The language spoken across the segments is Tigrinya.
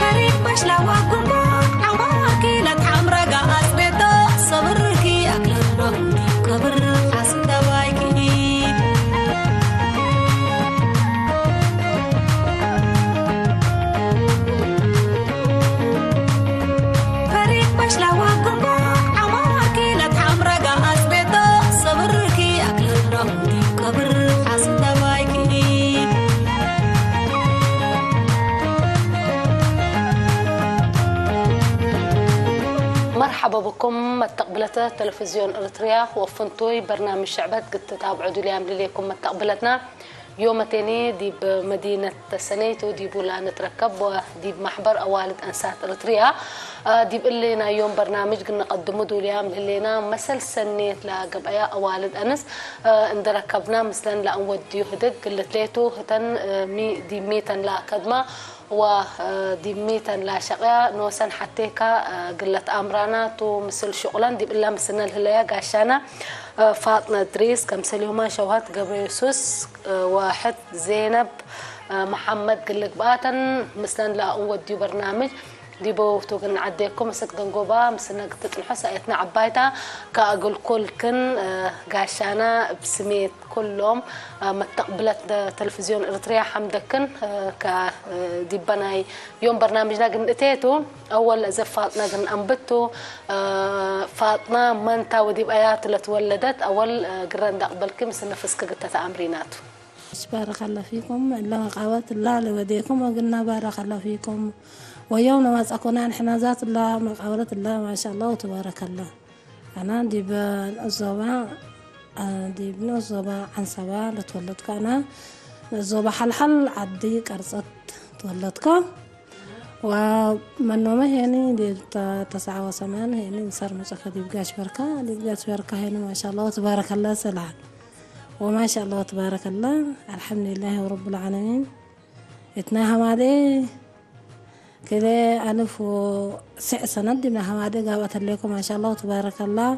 ፈሪቅ በሽላዋ ጉንቦ ዓማኪ ለትሓምረጋ ኣጽቤቶ ሰብርኪ ኣክለሎ ክብር ሓስብ ተባይኪ። ፈሪቅ በሽላዋ ጉንቦ ዓማኪ ለትሓምረጋ ኣጽቤቶ ሰብርኪ ኣክለሎ ክብር ሓስብ ተባይኪ። መርሓባ ብኩም መተቕብለተ ቴሌቪዝዮን ኤርትርያ ወፍንቱይ በርናምጅ ሽዕበት ግትት ኣብ ዕዱል ያም ልሌኩም መተቕብለትና ዮመቴኒ ዲብ መዲነት ተሰነይቱ ዲቡላ ንትረከብ ወዲብ ማሕበር ኣዋልድ ኣንሳት ኤርትርያ ዲብ እሌና ዮም በርናምጅ ግንቐድሙ ዱልያም ልሌና መሰል ሰኔት ላገብኣያ ኣዋልድ ኣንስ እንደረከብና ምስለን ላእንወድዩ ህድግ ግልትሌቱ ህተን ሚ- ዲብ ሚተን ላከድማ ወዲብ ሚተን ላሸቕያ ኖሰን ሓቴካ ግለት ኣምራና ቱ ምስል ሽቑለን ዲብ እላ ምስነል ህለያ ጋሻና ፋጥነ እድሪስ ከምሰል ዮማ ሸውሃት ገብረ የሱስ ወሕት ዜነብ መሓመድ ግልግብኣተን ምስለን ላእንወድዩ በርናምጅ ዲቦ ውህቱ ግን ዓዴኩም እስክ ደንጎባ ምስነግ ትጽንሖ ሳኤትና ዓባይታ ከኣግልኩልክን ጋሻና ብስሜት ኩሎም መተቕብለት ቴሌቪዝዮን ኤርትርያ ሓምደክን ከዲበናይ ዮም በርናምጅና ግን እቴቱ ኣወል ዘፋጥና ግን ኣንብቱ ፋጥና መንታ ወዲብ ኣያቱ ለትወለደት ኣወል ግረ እንዳቕበልኪ ምስ ነፍስክ ግተተ ኣምሪናቱ። بارك الله فيكم. الله قوت الله لوديكم وقلنا بارك الله فيكم. ويوم نواز أكون نحن ذات الله مقاولة الله ما شاء الله وتبارك الله. أنا دي بن الزوبا دي بن الزوبا عن سبا لتولدك أنا الزوبا حل حل عدي قرصت تولدك. ومن نومه يعني دي تسعة وثمان يعني صار مصخة دي بقاش بركة دي بقاش بركة يعني ما شاء الله وتبارك الله سلعة. وما شاء الله تبارك الله. الحمد لله رب العالمين. اتناها مادي كده ألف وسع سند دي منها مادي قابت لكم ما شاء الله تبارك الله.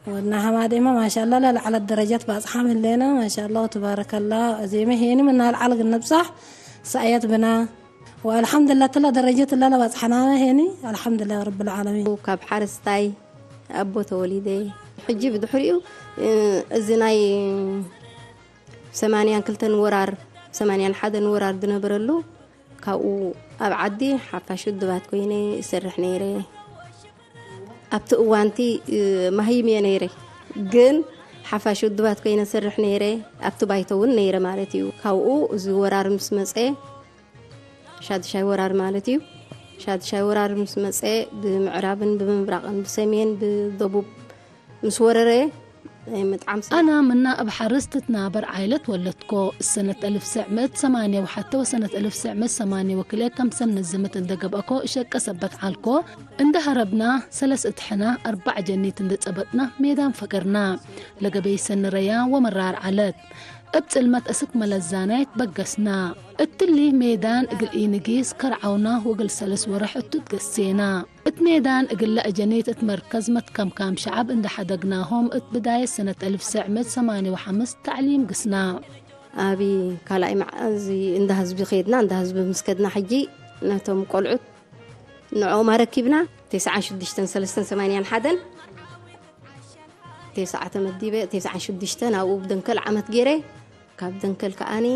وإنها مادي ما ما شاء الله لا على الدرجات بأصحاب اللينا ما شاء الله تبارك الله زي ما هيني منها العلق النبصح سأيت بنا. والحمد لله تلا درجة لا لا بأصحنا هيني الحمد لله رب العالمين. ካብ ሓረስታይ ኣቦ ተወሊደ ሕጂ ብድሕሪኡ እዚ ናይ ሰማንያን ክልተን ወራር ሰማንያን ሓደን ወራር ዝነበረሉ ካብኡ ኣብ ዓዲ ሓፋሽ ውድባት ኮይነ እሰርሕ ነይረ። ኣብቲ እዋንቲ ማህይም እየ ነይረ፣ ግን ሓፋሽ ውድባት ኮይነ እሰርሕ ነይረ። ኣብቲ ባይቶ እውን ነይረ ማለት እዩ። ካብኡ እዚ ወራር ምስ መፀ ሻድሻይ ወራር ማለት እዩ። ሻድሻይ ወራር ምስ መፀ ብምዕራብን ብምብራቕን ብሰሜን ብደቡብ ምስ ወረረ ምጥዓም ሰብ ኣና ምና እብ ሓርስ ትትናበር ዓይለት ወለትኮ። እሰነት እልፍ ስዕ ምእት ሰማንየ ወሓተ ወሰነት እልፍ ስዕ ምእት ሰማንየ ወክልኤ ከም ሰብ ነዝምት እንደ ገብአኮ እሸቀ ሰበት ዓልኮ። እንደ ሀረብና ሰለስ እትሕና ኣርባዕ ጀኒት እንደ ጸበጥና ሜዳን ፈገርና። ለገበይ ሰንረያ ወመራር ዓለት እብ ጽልመት እስክ መለዛናይ ትበገስና። እትሊ ሜዳን እግል ኢንጊስ ከርዓውና ወእግል ሰለስ ወርሕ እቱ ትገሴና። እት ሜዳን እግለ እጀኒት እት መርከዝ መትከምካም ሸዓብ እንደ ሐደግናሆም እት ብዳየት ሰነት እልፍ ስዕ ምእት ሰማንየ ወሓምስ ተዕሊም ግስና። ኣብ ካልኣይ መዓዝ እንዳ ህዝቢ ኸድና፣ እንዳ ህዝቢ ምስ ከድና ሕጂ ነቶም ቆልዑት ንዕኦም ኣረኪብና። ተስዓን ሽዱሽተን ሰለስተን ሰማንያን ሓደን ተስዓ ተመዲበ፣ ተስዓን ሽዱሽተን ኣብኡ ብደንከል ዓመት ገይረ። ካብ ደንከል ከኣኒ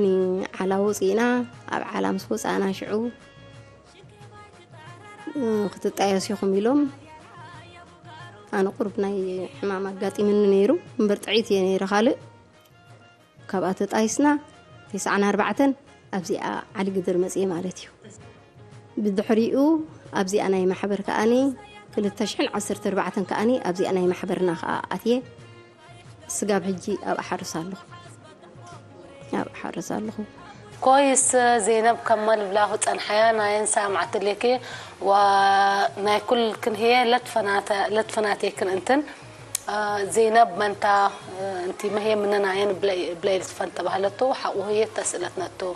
ንዓላ ወፂእና፣ ኣብ ዓላ ምስ ወፃእና ሽዑ ክትጣየሱ ኢኹም ኢሎም፣ ኣነ ቁሩብ ናይ ሕማም ኣጋጢምኒ ነይሩ እምበር ጥዕይቲ እየ ነይረ። ካልእ ካብኣ ተጣይስና ተስዓን ኣርባዕተን ኣብዚኣ ዓሊ ግድር መፅየ ማለት እዩ። ብድሕሪኡ ኣብዚኣ ናይ ማሕበር ከኣኒ ክልተ ሽሕን ዓሰርተ ኣርባዕተን ከኣኒ ኣብዚኣ ናይ ማሕበርና ከኣ ኣትየ ስጋብ ሕጂ ኣብ ሓርስ ኣለኹ። ኣብ ሓርስ ኣለኹ። كويس. زينب كمل بلاه تنحيا ناين سامعة لك، وناي كل كن هي لتفنات لتفناتي كن انتن. زينب منتا، انتي ما هي مننا ين بلاي بلاي لتفنت بهلتو حقو هي تسألتنا تو.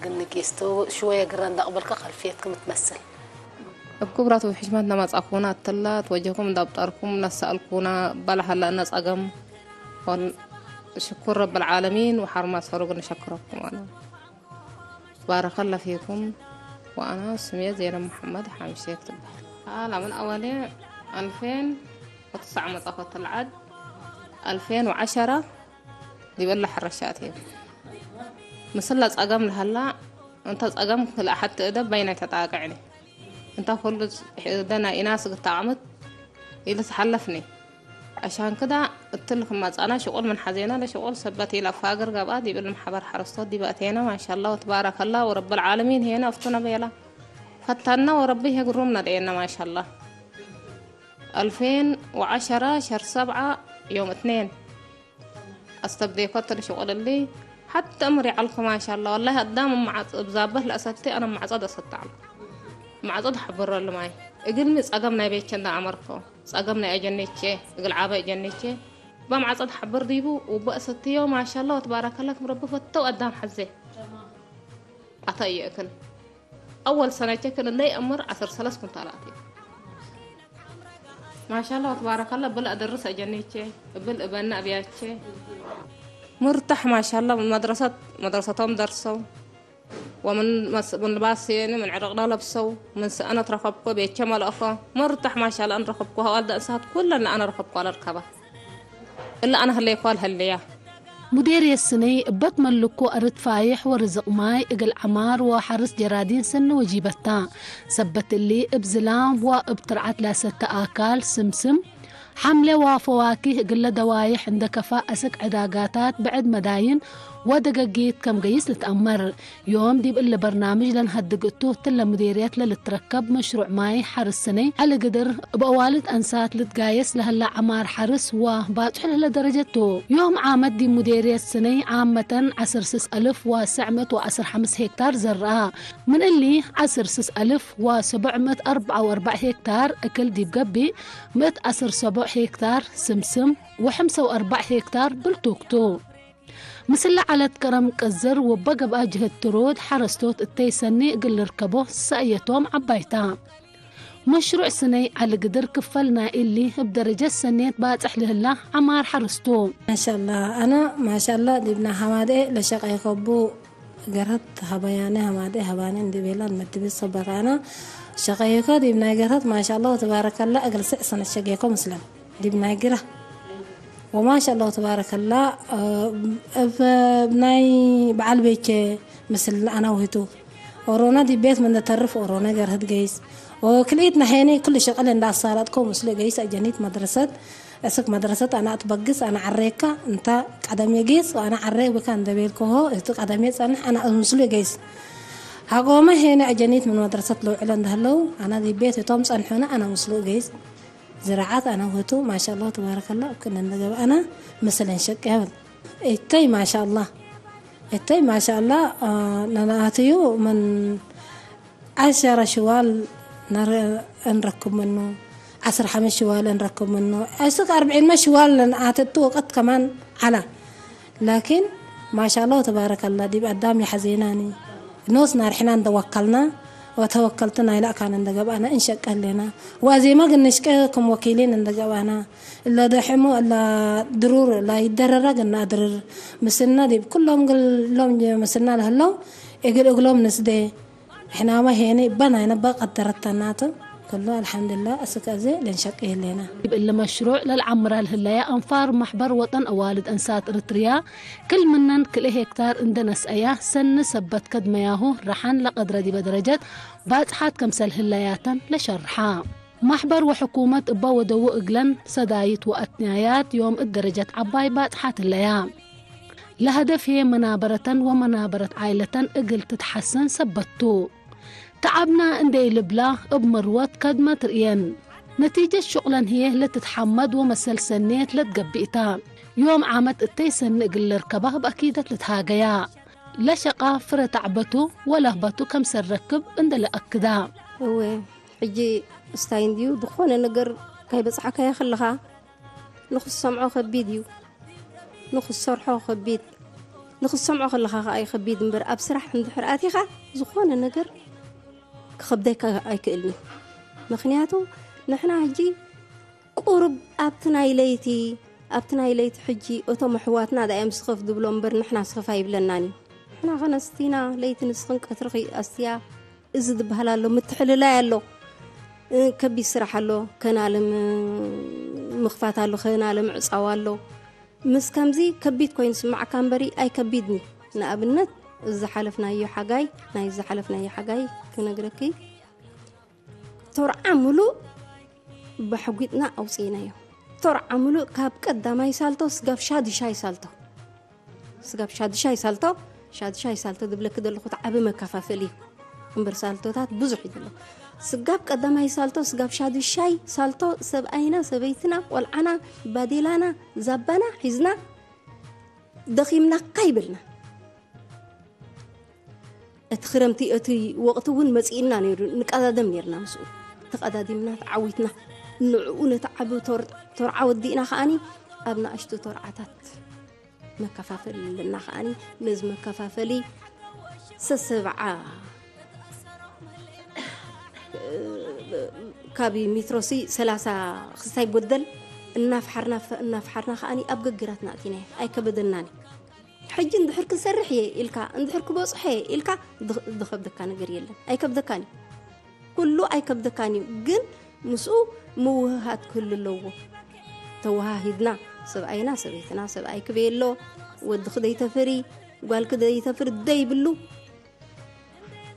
قلنا كيستو شوية قرن دقبل كخلفية كم تمثل. እብ ክቡራት ወሕሽማት ነማጻኩና እትላ ትወጀኩም እንዳብጣርኩም ነሳእልኩና ባላሃላ ነጻገም ወን ሽኩር ረብል ዓለሚን ወሓርማት ፈሩግ ንሸክረኩም ኣነ ባረከላ ፊኩም። ወኣና ስሜ ዜና መሐመድ ሓምሼክ ትበሃል። ኣላ ምን ኣወሌ ኣልፌን ወትስዓ መጻኸ ተልዓድ ኣልፌን ወዓሸራ ዲበላ ሕረሻት እየ። ምስላ ጸገም ለሃላ እንተ ጸገም ክልእ ሓቲ እደ በይናይ ተጣቅዕኒ እንተ ኩሉ እደ ናይ ኢናስ ግታቅምት ኢሉ ተሓለፍኒ። ኣሻን ክዳ እትል ክማጻና ሽቁል ምን ሓዜና ለሽቁል ሰበት ኢላ ፋግር ገብኣ ዲብል ምሓበር ሓረስቶት ዲበ እቴና ማሻላ ወትባረከላ ወረብል ዓለሚን ሄና እፍቱና ቤላ ፈታና ወረቢ ሄግሩም ነድኤና ማሻላ። ኣልፌን ወዓሸራ ሸር ሰብዓ ዮም እትኔን ኣስተብዴኮ ተልሽቆልሊ ሓተ እምር ይዓልኩ ማሻላ ወላሂ ኣዳም ማዓጽ እብዛበህ ለእሰቲ ኣነ ማዕጸድ ኣሰታዕሉ ማዕጸድ ሓብረሉ ማይ እግልሚ ጸገም ናይ ቤቸ እንዳ ኣመርኮ ጸገም ናይ ኣጀኔቼ እግል ዓበ ኣጀኔቼ በማዕጸድ ሓብር ዲቡ ውበ እሰትዮ ማሻላ ወትባረከላ ክም ረቢ ፈተው ኣዳም ሓዜ ኣታ እየ እክል ኣወል ሰነቼ ክን ለይ ኣምር ዓሰርተ ሰለስት ኩንታላት እዩ ማሻላ ወትባረከላ ብል ኣደርስ ኣጀኔቼ እብል እበና ኣብያቼ ምርታሕ ማሻላ መድረሰት መድረሰቶም ደርሰው ወምን መስ- ምን ልባስ የኒ ምን ዕርቅና ለብሰው ምን ስአነት ረኸብኮ ቤቸ መልእኮ ምርታሕ ማሻላ እንረኸብኮ ኣዋልደ እንስሳት ኩለን ለኣነ ረኸብኮ ኣለርከባ እላ ኣነ ህለይኮ ኣልሀለያ ሙዴርየት ስነይ እበት መልኮ ኣርድ ፋይሕ ወርዝቕ ማይ እግል ዐማር ወሓርስ ጀራዲን ሰኒ ወጂበታ። ሰበት እሊ እብ ዝላም ወእብ ትርዓት ላሰተ ኣካል ስምስም ሓምለ ወፈዋኪህ እግለ ደዋይሕ እንደ ከፋ አስክ ዕዳጋታት ብዕድ መዳይን ወደገጊት ከም ገይስ ልትአመር። ዮም ዲብ እሊ በርናምጅ ለንሀድግ እቱ፣ እትለ ሙዴርየት ለልትረከብ መሽሩዕ ማይ ሐርስ ስነይ ዐሊ ግድር፣ እብ አዋልድ አንሳት ልትጋየስ ለህለ ዐማር ሐርስ ወባጽሑ ለህለ ደረጀት ቱ። ዮም ዓመት ዲብ ሙዴርየት ስነይ ዓመተን ዐስር ስስ አልፍ ወሰዕ ምእት ወዐስር ሐምስ ሄክታር ዘርአ። ምን እሊ ዐስር ስስ አልፍ ወሰቡዕ ምእት አርበዕ ወአርበዕ ሄክታር እክል ዲብ ገብእ፣ ምእት ዐስር ሰቡዕ ሄክታር ስምስም ወሐምሰ ወአርበዕ ሄክታር ብልቱክ ቱ። ምስለ ዐለት ከረም ቀዝር ወበ ገብአ ጅህት ትሩድ ሐረስቶት እተይ ሰኒ እግል ልርከቦ ሰእየቶም ዐባይታ። መሽሩዕ ስነይ ዐሊ ግድር ክፈል ናይ እሊ እብ ደረጀት ሰኔት ባጽሕ ልህላ ዐማር ሐርስ ቱ። ማሻላ አነ ማሻላ ዲብና ሐማዴ ለሸቀይከቡ ገርሀት ሀበያነ ሀማዴ ሀባነ እንዲቤላ ንመድብት ሰበት አነ ሸቀይከ ዲብ ናይ ገርሀት ማሻላ ወተባረከላ እግል ስዕ ሰነት ሸጌኮ ምስለን ዲብ ናይ ግራ ወማሻ አላሁ ተባረከላ። እብ ናይ በዓል ቤቼ ምስል አናውህቱ ኦሮና ዲብ ቤት ምን ተርፍ ኦሮና ገርህት ገይስ ወክልኢት ናሄኒ ኩሉ ሸቀል እንዳ አሳላጥኮ ምስሉ ገይስ አጀኒት መድረሰት እስክ መድረሰት አና አትበግስ አና ዐሬካ እንታ ቀደም የጊስ ወአና ዐሬ ብካ እንደቤልኮሆ እቲ ቀደም የጸንሕ አና ምስሉ ገይስ ሀቆመ ሄነ አጀኒት ምን መድረሰት ለውዕለ እንደህለው አና ዲብ ቤት እቶም ጸንሑነ አና ምስሉ ገይስ ዝራዓት አነ ውህቱ ማሻአላህ ተባረከላህ እክን እንደገባአና ምስል እንሸቅ ያብል እተይ ማሻአላህ እተይ ማሻአላህ ነናአትዩ ምን ዐሸረ ሽዋል እንረክብ ምኑ ዐስር ሐመስ ሽዋል እንረክብ ምኑ እስክ አርብዒንመ ሽዋል ለንአትቱ ወቀት ከማን ዐላ ላኪን ማሻአላህ ወተባረከላህ ዲብ አዳም የሐዜናኒ ኖስ ናርሕና እንደ ወከልና ወተወከልቲ ናይ ላእካን እንደ ገብአና እንሸቀ ህሌና ዋዜማ ግን ንሽቀ ክም ወኪሊን እንደ ገብአና እለ ደሕሞ እለ ድሩር እለ ይደረራ ግን ናድርር ምስልና ዲብ ኩሎም ግሎም ምስልና ለህለው እግል እግሎም ንስደ ሕናማ ሄኒ እበ ናይነ በ ቀደረተናት ኣሎ ኣልሓምዱላ ኣስካዘ ለንሸቅ የለና። ይብእል መሽሩዕ ለልዓምራ ልህለያ ኣንፋር ማሕበር ወጠን ኣዋልድ እንሳት እርትርያ ክልምነን ክልኤ ሄክታር እንደነስአያ ሰኒ ሰበት ከድመያሁ ረሓን ለቀድረ ዲበ ደረጀት ባጽሓት ከምሰል ህለያተን ለሸርሓ። ማሕበር ወሕኩመት እባ ወደው እግለን ሰዳይት ወኣትንያያት ዮም እደረጀት ዓባይ ባጽሓት ህለያ። ለሀደፍ ህየ መናበረተን ወመናበረት ዓይለተን እግል ትትሓሰን ሰበቱ። ተዓብና እንደይ ልብላ እብ መርወት ከድመ ትርእየን። ነቲጀት ሹቕለን ህየ ለትትሓመድ ወመሰል ሰንየት ለትገብእታ። ዮም ዓመት እተይ ሰኒ እግል ልርከባ እብ ኣኪደት ልትሃገያ። ለሸቃ ፍረ ታዕበቱ ወለህበቱ ከምሰል ረክብ እንደ ለኣክዳ። እወ፣ ሕጂ እስታይ እንድዩ ዝኾነ ነገር ካይበጽሓካዮ ከለኻ ንኽትሰምዖ ከቢድ እዩ። ንኽትሰርሖ ከቢድ፣ ንኽትሰምዖ ከለኻ ከኣ እዩ ከቢድ እምበር፣ ኣብ ስራሕ እንድሕር ኣቲኻ ዝኾነ ነገር ክኸብደካ ኣይክእልን እዩ። ምኽንያቱ ንሕና ሕጂ ቁሩብ ኣብቲ ናይ ለይቲ፣ ኣብቲ ናይ ለይቲ ሕጂ እቶም ኣሕዋትና ዳእዮም ስኽፍ ድብሎ እምበር ንሕና ስኽፍ ኣይብለናን እዩ። ንሕና ኸነስቲና ለይቲ ንስኽን ቀትርኺ ኣስትያ እዚ ዝበሃል ኣሎ፣ ምትሕልላይ ኣሎ፣ እ፣ ከቢድ ስራሕ ኣሎ፣ ከናልም ምኽፋት ኣሎ፣ ከናልም ዕጻው ኣሎ። ምስ ከምዚ ከቢድ ኮይኑ ስማዕካ እምበሪ ኣይከቢድን እዩ። ንኣብነት ዝሓለፍናዮ ሓጋይ፣ ናይ ዝሓለፍናዮ ሓጋይ ክነግረኪ፣ ቶርዓ ሙሉእ ባሕጒጥና ኣውፅእናዮ። ቶርዓ ሙሉእ ካብ ቀዳማይ ሳልቶ ስጋብ ሻዱሻይ ሳልቶ፣ ስጋብ ሻዱሻይ ሳልቶ፣ ሻዱሻይ ሳልቶ ዝብለኪ ዘለኹ እቲ ዓቢ መከፋፈሊ እዩ። እምበር ሳልቶታት ብዙሕ እዩ ዘሎ። ስጋብ ቀዳማይ ሳልቶ፣ ስጋብ ሻዱሻይ ሳልቶ ሰብኣይና፣ ሰበይትና፣ ቆልዓና፣ ባዴላና፣ ዛባና ሒዝና ደኺምናካ ይብልና። እቲ ክረምቲ፣ እቲ ወቕቲ እውን መጺእና ነይሩ፣ ንቀዳደም ነይርና ምስኡ። ተቐዳዲምና፣ ተዓዊትና፣ ንዕኡ ነቲ ዓቢ ቶር-፣ ቶርዓ ወዲእና ከኣኒ ኣብ ንኣሽቱ ቶርዓታት መከፋፈሊ ኣለና። ከኣኒ ነዚ መከፋፈሊ ሰሰብዓ ካብ ሜትሮሲ ሰላሳ ክስታይ ጎደል እናፍሓርና፣ እናፍሓርና ከኣኒ ኣብ ገግራት ናእቲናዮ። ኣይከበደናን። ሕጂ እንድሕር ክሰርሕ እየ ኢልካ፣ እንድሕር ክበጽሖ እየ ኢልካ ድኽ-፣ ድኸብደካ ነገር የለን። ኣይከብደካን እዩ። ኩሉ ኣይከብደካን እዩ። ግን ምስኡ ምውህሃድ ክህሉ ኣለዎ። ተወሃሂድና፣ ሰብኣይና፣ ሰበይትና፣ ሰብኣይኪ በየሎ፣ ወድኺ ደይተፍሪ፣ ጓልኪ ደይተፍሪ ደይብሉ፣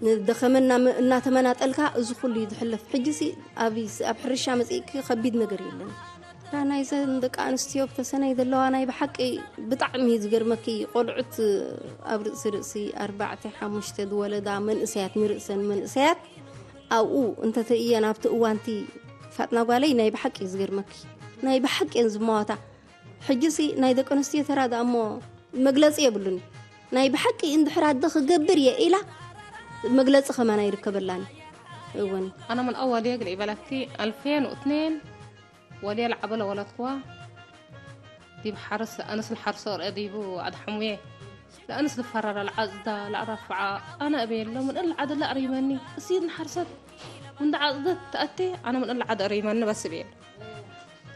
ንደኸመ እና-፣ እናተመናጠልካ እዚ ኩሉ እዩ ዝሕለፍ። ሕጂሲ ኣብ፣ ኣብ ሕርሻ መጺእኪ ከቢድ ነገር የለን። እታ ናይዘን ደቂ ኣንስትዮ ብተሰነይ ዘለዋ ናይ ብሓቂ ብጣዕሚ እዩ ዝገርመኪ። ቆልዑት ኣብ ርእሲ ርእሲ ኣርባዕተ ሓሙሽተ ዝወለዳ መንእሰያት፣ ንርእሰን መንእሰያት ኣብኡ እንተተእየን ኣብቲ እዋንቲ ፋጥና ጓለይ ናይ ብሓቂ እዩ ዝገርመኪ። ናይ ብሓቂ እየን ዝማዋታ። ሕጂሲ ናይ ደቂ ኣንስትዮ ተራ ደኣ እሞ መግለጺ የብሉን። ናይ ብሓቂ እንድሕር ኣደ ክገብር እየ ኢላ መግለጺ ከማን ኣይርከበላን። እወን። أنا من أول يقلي بلكي ألفين واثنين ولي العبلة ولدكوا دي بحرس أنس الحرس أديبو عد حمويه لأنس الفرر العزدة العرفعة أنا أبي لو من العدل أريمني أسيد حرست من عزدة تأتي أنا من العد أريمني بس بيل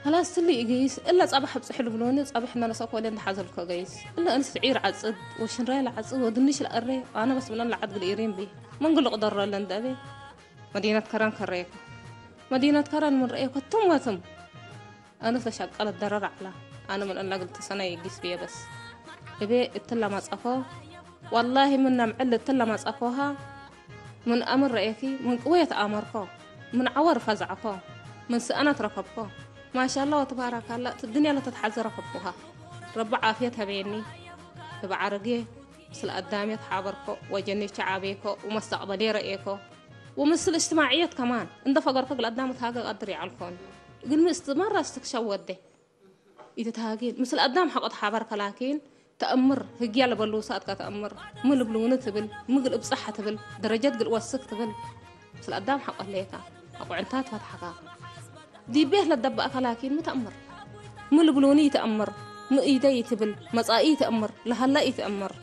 خلاص تلي إجيس إلا صباح بصحي لبلوني صباح إن أنا سأكون لين حاصل كوجيس إلا أنس عير عزد وشن رايل عزد ودنيش الأري أنا بس من العد بالإيرين بي من قل قدر لندبي مدينة كران كريكو مدينة كران من رأيكو تمتم أنا فشقلت درر على أنا من أنا قلت سنة يقيس بي بس إبي اتلا ما صفو والله من نمعل اتلا ما صفوها من أمر رأيكي من قوية أمركو من عور فزعكو من سأنة ركبكو ما شاء الله وتبارك الله الدنيا لا تتحزر ركبكوها رب عافيتها بيني بعرقي ስለ ኣዳም እየ ተሓበርኮ ወጀኒቸ ዓብየኮ ወመስተቕበል የረእየኮ ወምስል እጅትማዕየት ከማን እንደ ፈገርኮ ግል ኣዳም ተሃገ ቀድር ይዓልኮን ግን ምስትመራ እስትክሸው ወደ ኢትትሃጊን ምስል ኣዳም ሓቆ ተሓበርከ ላኪን ተእምር ህግያ ለበሉ ሰኣትካ ተእምር ምን እብልውኒ ትብል ምግል እብጻሕ ትብል ደረጀት ግል ወስክ ትብል ምስል ኣዳም ሓቆ ለየካ ሓቆ ዕንታት ፈትሓካ ዲቤህ ለደባእከ ላኪን ምተእምር ምልብሉኒ ይተእምር ምእይደ ይትብል መጻኢ ይተእምር ለሃላ ይተእምር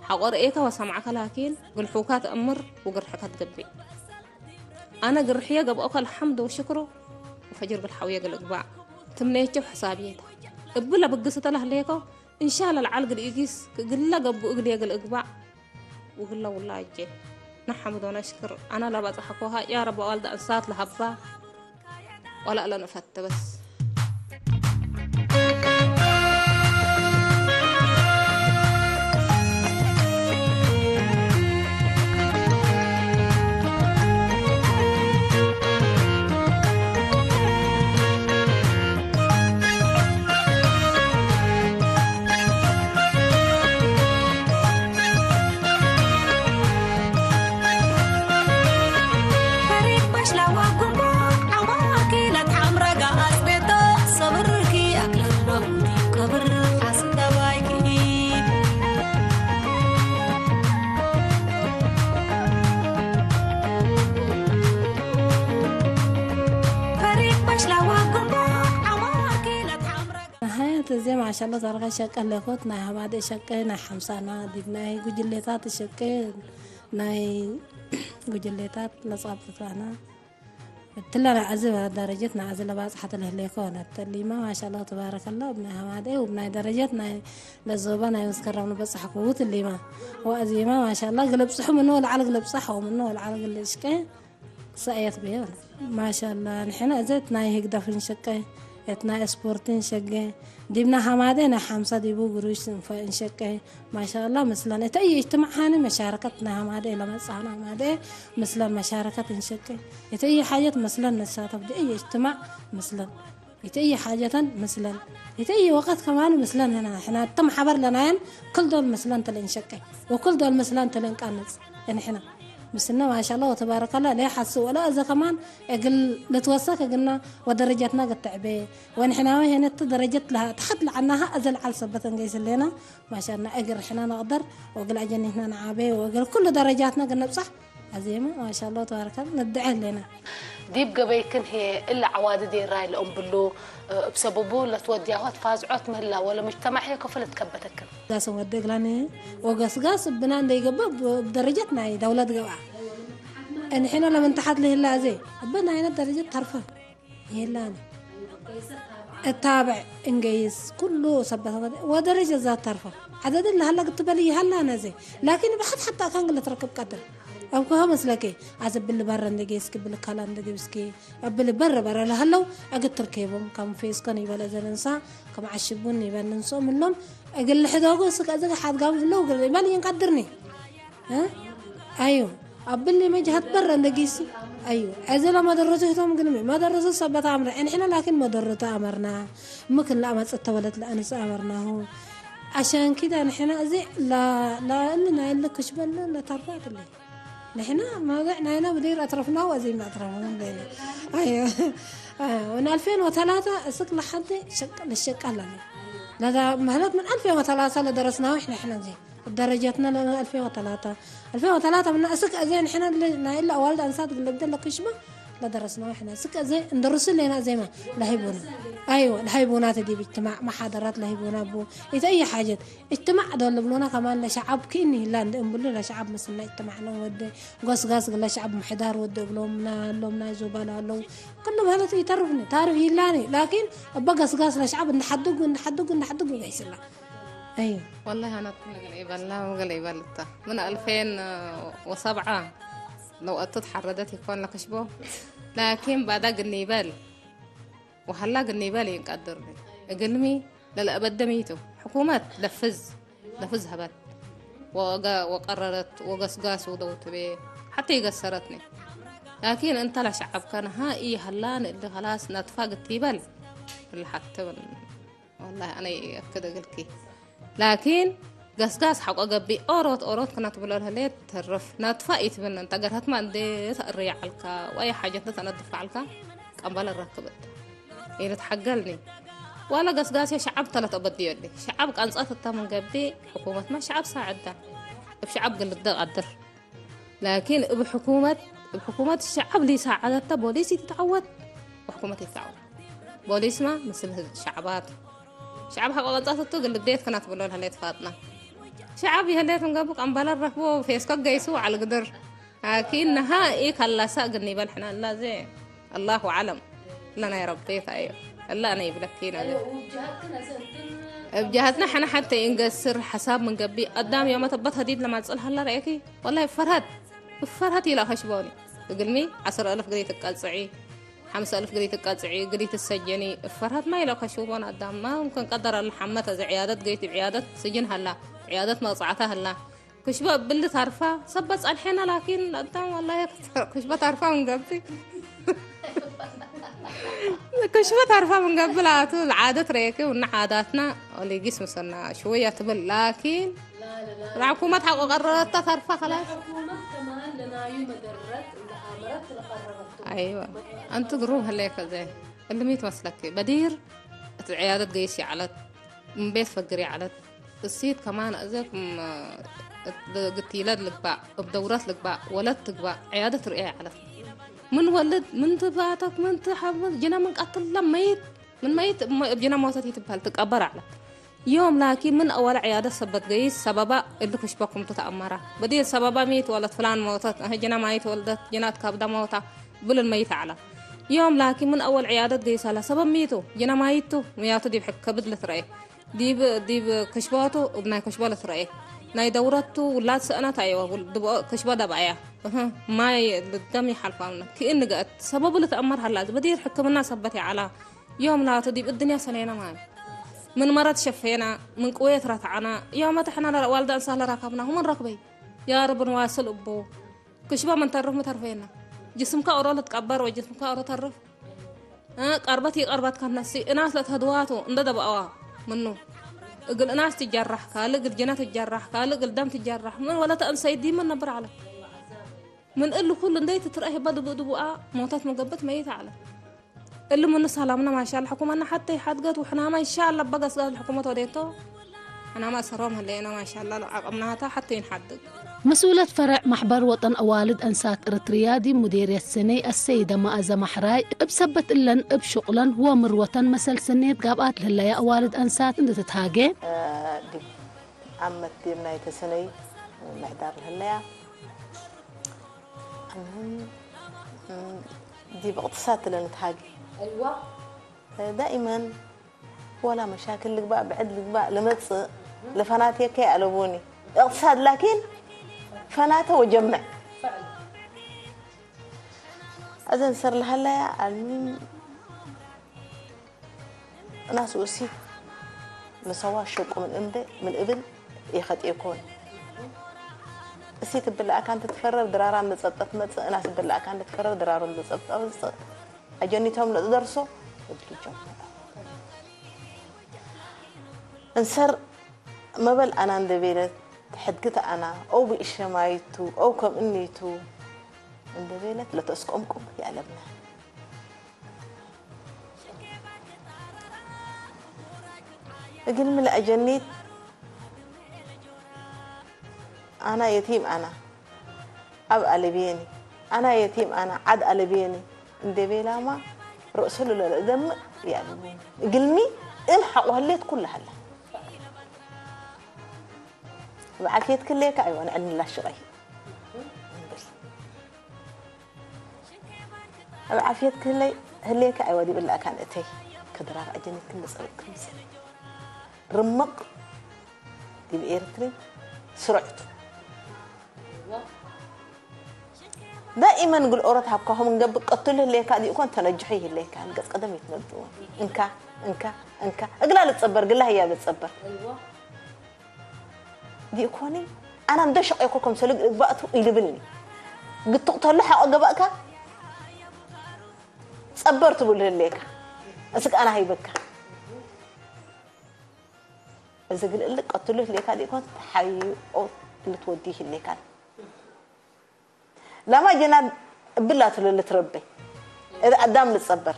ሓቆ ርእየከ ወሰምዓከ ላኪን ግልሑካ ተእምር ወግርሕካ ትገብእ ኣነ ግርሕየ ገብኦከ ልሓምድ ወሽክሩ ወፈጅር ግልሓውየ ግልእግባእ ትምነየቸው ሕሳብየት እብለ ብግስተ ለህለየከ እንሻ ለልዓል ግልኢጊስ ክግለ ገብኡ እግልየ ግልእግባእ ውግለ ውላ እጄ نحمد ونشكر. أنا لا بصحكوها يا رب، والدة أنسات لهبا ولا لنا فتة بس. ሃያት እዚ ማሻላ ዛርጋ ሸቀ ለኮት ናይ ሃማደ ሸቀ ናይ ሓምሳና ዲብ ናይ ጉጅሌታት ሸቀ ናይ ጉጅሌታት ለጻብጥታና ትላ ናይ ዓዚ ደረጀት ናይ ዓዚ ለባጽሓ ተለህሌ ኮነ ተሊማ ማሻላ ተባረከላ ብናይ ሃማደ ወብናይ ደረጀት ናይ ለዞባ ናይ መስከረም ንበጻሕኩ ትሊማ ወኣዚማ ማሻላ ግለብጽሑ ምኖ ለዓል ግለብጻሕ ወምኖ ለዓል ግለሽቀ ሰእየት ብሄር ማሻላ ንሕና እዘት ናይ ህግደፍ እንሸቀ እት ናይ ስፖርት እንሸገ ዲብና ሃማደ ናይ ሓምሳ ዲቡ ግሩሽ እንሸቀ ማሻላ ምስለን እተ እየ እጅትማዕ ሃኒ መሻረከት ናይ ሃማደ ለመጽሃና ሃማደ ምስለን መሻረከት እንሸቀ እተ እየ ሓጀት መስለን ነሳተፍ ዲ እየ እጅትማዕ ምስለን እተ እየ ሓጀተን ምስለን እተ እየ ወቀት ከማን ምስለን ህና ሕና እተ ማሓበር ለናየን ክል ዶል ምስለን ተለ እንሸቀ ወክል ዶል ምስለን ተለ እንቃነጽ እንሕና ምስና ማሻላ ወተባረከላ ለይ ሓስ ወላ እዘ ከማን እግል ልትወሰክ እግልና ወደረጃትና ገተዕበ ወንሕናዊ ሄነት ደረጀት ለሃ ተኸት ለዓናሃ እዘ ለዓል ሰበት እንገይስ ለና ማሻና እግር ሕና ነቕደር ወግል ኣጀኒትና ነዓበ ወግል ኩሉ ደረጃትና ግነብጻሕ ኣዜማ ማሻላ ተባረከላ ነድዐ ለና ዲብ ገበይክን ህየ እለ ዐዋዲ ዴራይ ለእምብሉ እብ ሰበቡ ለትወድያሆት ፋዝዖት ምህላ ወለሙጅተማዕ ህየ ከፈል እትከበተክን። ጋሰ ወደ እግላነ ወገስጋስ እብና እንደይገበእ እብ ደረጀት ናይ ደውለት ገብኣ። እንሕነ ለምንተሓት ለህላ ኣዜ እበ ናይነ ደረጀት ተርፈ የላነ እታብዕ እንገይስ ኩሉ ሰበት ወደረጀት ዛት ተርፈ። ዐደድን ለሀላ ግትበል ይሀላነ ኣዜ ላኪን ብሐት ሐታ እካን ግለ ትረክብ ቀድር። እብ ከሆ መስለኬ፣ አዘ እብሊ በረ እንዴ ጌስኪ፣ እብሊ ካላ እንዴ ጌብስኪ፣ እብሊ በረ በረ ለሀለው፣ እግል ትርኬቦም፣ ከም ፌስኮን ይበል እዘን እንሳ፣ ከም ዐሽቡን ይበል እንሶ ምሎም፣ እግል ልሕደጎ እስክ እዝግ ሓድጋም ህለው እግል ይበል ይንቀድርኒ። እ? አዩ፣ አብሊ መጅሀት በረ እንዴ ጌሲ፣ አዩ፣ እዘ ለመደረሱ ህቶም ግንሚ፣ መደረሱ ሰበት አምረ፣ እንሕነ ላኪን መደረቱ አመርና፣ ምክን ለአመጽእ ተወለት ለአንስ አመርናሁ። አሻን ኪዳ ንሕነ እዚ ላ፣ ላ፣ እሊ ናይ እሊ ክሽበል ለተርፋት እሊ። ንሕና መውضዕ ናይና ብደይር ኣትረፍናሁ ኣዘይና ኣትረፍናሁ በይና። ኣዮ። እ፣ ምን ኣልፌን ወተላታ እስክ ለሓንቲ ሸቅ-፣ ልሸቀል ኣለ። ለዛ መህለት ምን ኣልፌን ወተላታ ለደረስናሁ እሕና፣ እሕና እዚ። ደረጀትና ለምን ኣልፌን ወተላታ። ኣልፌን ወተላታ ምና እስክ ኣዘይ ንሕና ለ-፣ ናይ እላ ኣዋልድ ኣንሳት ግለብደ ለክሽማ ለደረስናሁ እሕና። እስክ ኣዘይ እንደርሱ ሌና ኣዘይማ ለሂቡና። ኣይወ፣ ለሂቡና ተዲብ እጅትማዕ፣ መሓደራት ለሂቡና ቡ። ኢተ እየ ሓጀት። እጅትማዕ ዶ ልብሉና ከማን ለሸዓብ ክእኒ ህላ እንደ እምብሉ ለሸዓብ ምስልና እጅትማዕ ሎም ወደ ጎስጋስ ግለ ሸዓብ ምሕዳር ወደ እግሎም ና ሎም ናይ ዞባ ላለው ኩሉ ማለት ይተርፍኒ ታርፍ ይላኒ ላኪን እበ ገስጋስ ለሸዓብ እንደሓድጉ እንደሓድጉ እንደሓድጉ ይገይስላ እዩ والله أنا كل قلعي بلا وقلعي بلتا من ألفين وسبعة لو أتت حردت يكون لك شبو لكن بعد قلني بل وهلا قلني بل ينقدرني قلمي ለለአበደሚቱ ሕኩመት ለፍዝ ለፍዝ ሀበት ወቀረረት ወገስጋስ ውደው ትቤ ሐቴ ይገሰረትኒ ላኪን እንተ ለሸዐብከ ነሃ ኢሀላን እሊ ከላስ ነትፋ ግትይበል እሊ ሐትብን ወላሂ አነ ይአክድ እግልኪ ላኪን ገስጋስ ሐቆ ገብእ ኦሮት ኦሮት ክነትብሎ ለህሌት ተርፍ ነትፋ ኢትብን እንተ ገርሀትማ እንዴ ተእርያ ዐልካ ወይ ሐጀት ተነድፍ ዐልካ ቀንበለ ረክብ እተ ኢልትሐገልኒ ዋላ ገስጋሴ ሸዐብ ተለት ኦበድዮሊ ሸዐብ ቀንጸት እተ ምን ገብእ ሕኩመትመ ሸዐብ ሳዕዳ እብ ሸዐብ ግልደ ቀድር ላኪን እብ ሕኩመት እብ ሕኩመት ሸዐብ ሊሳዓደተ ቦሊስ ኢትትዐወት ወሕኩመት ኢትትዐወት ቦሊስመ ምስል ሸዕባት ሸዐብ ሐቆ ቀንጸት እቱ ግልዴት ክናት ብሎ ለህሌት ፋጥና ሸዐብ ይህሌት ምን ገብእ ቀንበለ ረክቦ ፌስኮ ገይሱ ዐልግድር ላኪን ነሃኢ ከላሳ እግል ኒበል ሕነ እላ እዜ አላሁ አዕለም እለ ናይ ረቤት አዮ እለ አነ ይብለኪ ነዚ እብ ጀሀትና ሕነ ሐተ ኢንገስር ሐሳብ ምን ገብእ አዳም ዮመ ተበት ሀዲድ ለማጽል ሀለ ረአኪ ወላሂ ፈርሀት እፈርሃት ኢላ ከሽቦኒ። እግልሚ ዓስር ኣልፍ ግሪ ትቀጽዒ፣ ሓምሳ ኣልፍ ግሪ ትቀጽዒ፣ ግሪ ትሰጀኒ። እፈርሃት ማ ኢላ ከሽቦን ኣዳማ እንከን ቀደር ኣለ ሓመተ ዘዕያደት ገይት ዕያደት ስጅን ሃላ፣ ዕያደት መቕጻዕታ ሃላ። ክሽቦ እብል ታርፋ፣ ሰበት ጸንሐና ላኪን ኣዳም ወላሂ ክሽቦ ታርፋ ምንገቢ። ክሽቦ ታርፋ ምንገቢ ላቱ፣ ዓደት ረየኪ፣ ውና ዓዳትና ኦሊጊስ ምሰና ሽወያ ትብል ላኪን ራኩመት ሓቆ ቀረረታ ታርፋ ከላስ። ኣይዋ። ኣንቲ ግሩም ህለየ ከዘ እልሚት መስለኪ በዲር እቲ ዕያደት ገይስ ይዓለት እምቤት ፈግር ይዓለት እሲት ከማን እዘ ግትይለድ ልግባእ እብ ደውረት ልግባእ ወለት ትግባእ ዕያደት ርእያ ይዓለት ምን ወልድ ምን ትባተክ ምን ትሐብል ጅና ምን ቀትለ መይት ምን መይት እሞ እብ ጅና ሞተት ይትበሃል ትቀበር ዓለት ዮም ላኪ ምን አወለ ዕያደት ሰበት ገይስ ሰበባ እሊ ክሽበኩም ትተአመራ በዲል ሰበባ ሚት ወለት ፍላን ሞተት እህ ጅና ማይት ወልደት ጅናት ካብዳ ሞታ ብልል መይት ዓላ ዮም ላኪ ምን አወል ዕያደት ገይሳላ ሰበብ ሚቱ ጅና ማይቱ ምያቱ ዲብ ሕክ ከብድ ልትረኤ ዲብ ዲብ ክሽበቱ እብ ናይ ክሽበ ልትረኤ ናይ ደውረቱ ውላድ ሰእነት አይዋ ክሽበ ደብአያ እህ ማይ ልደም ይሓልፋምነ ክእን ንገአት ሰበቡ ልትአመር ሃላ በዲር ሕክምና ሰበት ይዓላ ዮም ላቱ ዲብ እድንያ ሰኔና ማይ ምን መረት ሸፌና ምን ቅዌት ረትዓና ያመት ሕና ለረ ዋልዳ እንሳ ለራካብና ሁመን ረክበይ ያ ረብ ንዋስል እቦ ክሽባ ምን ተርፍ ምተርፌና ጅስምካ ኦሮ ልትቀበር ወጅስምካ ኦሮ ተርፍ እ ቀርበት ይቀርበት ከነሲ እናስ ለተህድዋቱ እንደ ደብአዋ ምኑ እግል እናስ ትጀራሕ ካልእ እግል ጅና ትጀራሕ ካልእ እግል ደም ትጀራሕ ምን ወለ ተእንሰይ ዲመን ነብር ዓለ ምን እሉ ኩሉ እንደይ ትትረአ ህባ ድቡእ ድቡኣ ሞታት መገበት መይት ዓለ እሉ ምኑ ሰላምና ማሻላ ሕኩመና ሓተይ ሓድገት ውሕናማ ኢንሻላ በገስጋዝ ሕኩመት ወዴቶ ሕናማ ሰሮም ህለየና ማሻላ ዓቅምናታ ሓተይ ንሓድግ መስኡለት ፈረዕ ማሕበር ወጠን ኣዋልድ ኣንሳት እርትርያ ዲብ ሙዴርየት ሰነይ ኣሰይደ መኣዘ ማሕራይ እብ ሰበት እለን እብ ሹቅለን ወምርወተን መሰል ሰኔት ጋብኣት ለህለያ ኣዋልድ ኣንሳት እንድትትሃጌ ዲብ ዓመት ዲብ ናይ ተሰነይ ምሕዳር ለህለያ ዲብ እቅትሳድ ለንትሃጌ ዳኢመን ወላ መሻክል ልግባእ ብዕድ ልግባእ ልመጽእ ለፈናትየከ ኣለቡኒ እቅትሳድ ላኪን ፈናተ ወጀምዕ እዘን ሰር ለሃለያ ኣልሚን እናስ ውእሲ ምሰዋ ሸቁ ምን እምበ ምን እብል ይኸጥ ይኮን እሲ ትብላእካ እንተ ትፈረር ድራራ እንደ ጸብጠት መጽእ እናስ ብላእካ እንደ ትፈረር ድራሩ እንደ ጸብጠት መጽእ ኣጀኒቶም ንጥደርሶ እድልጆም እንሰር መበል ኣና እንደ ቤለት ሕድግት ኣና ኦው ብእሸማይቱ ኦው ከም እኒቱ እንደ ቤለት ለተስቆምቁም ያለብና እግል ምልእ ጀኒት ኣና የቲም ኣና ኣብ ኣለብየኒ ኣና የቲም ኣና ዓድ ኣለብየኒ እንደ ቤላማ ርእሱ ልለለ እደምእ ያለብየኒ እግልሚ እም ሓቆ ህሌት ኩላ ሃላ ብዓፊየት ክሌካ ኣይዋ ንዕድኒ ላሽቀይ እብል ኣብ ዓፍየት ክህለይ ህሌካ ኣይወዲብላእካን እተይ ከድራር ኣጀኒት ክንዲ ጸብጥ ክምስል ርምቕ ዲብ ኤርትሪ ስሩዕቱ ዳኢመን ግልኦሮት ሃብካኹም እንገብእ ቀትሉ ህሌካ ዲእኮን ተነጅሑ ይህሌካ ንገጽ ቀደም ይትነብጥዎ እንካ እንካ እንካ እግላ ልጸበር ግላ ህያ ልጸበር ዲእኮኒ ኣና እንደ ሸቄኮ ከም ሰልግ እግባእቱ ኢልብልኒ ግትቕተሉ ሓቆ ገባእካ ጸበር ትብሉ ህሌካ እስክ ኣና ሃይበካ እዚ ግልእልቅ ቀትሉ ህሌካ ዲእኮን ሓይኦ ልትወዲ ይህሌካን ላማ ጀና እብላ ትልል ትረበይ እብ ኣዳም ልጸበር